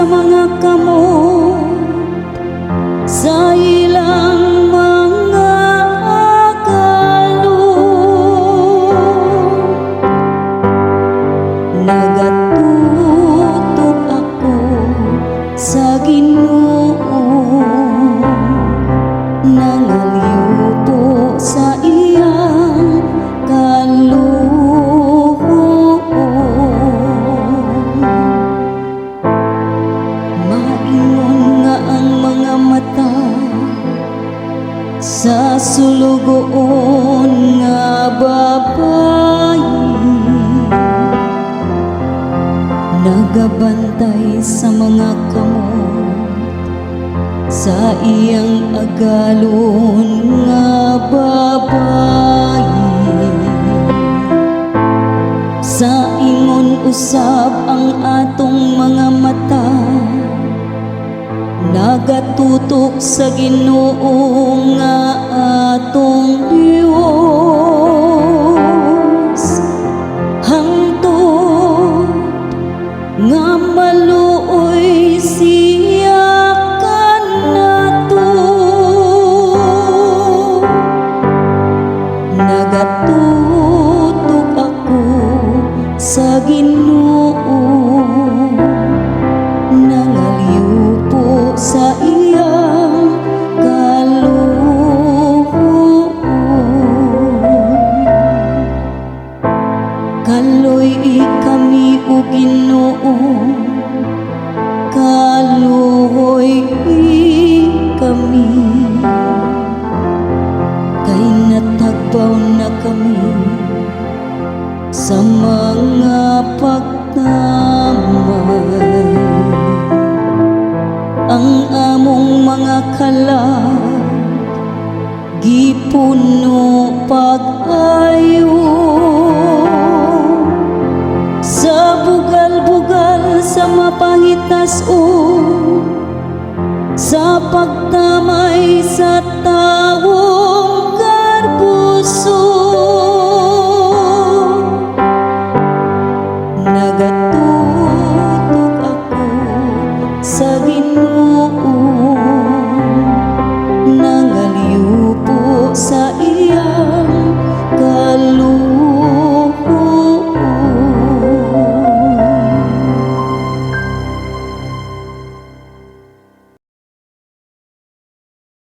sa mga kamot sa ilang mga agalon. Nagatutok ako sa Ginoo, nangalyupo sa iyang kaluhon. Maingon nga ang mga mata sa sulugoon nga babayi nagabantay sa mga kamot sa iyang agalon nga babayi. Sa ingon usab ang atong mga mata nagatutok sa Ginoo nga atong Dios hangtod nga maluoy siya kanato. Nagatutok ako sa Ginoo, nangalyupo sa iyang kaluhon. Kaloy-i kami o Ginoo, kaloy-i kami, kay natagbaw na kami sa mga pagtamay. Ang among mga kalag gipuno pag-ayo sa bugal-bugal sa mapahitas-on sa pagtamay sa tawong garbuso. Nagatutok ako sa Ginoo, nangalyupo sa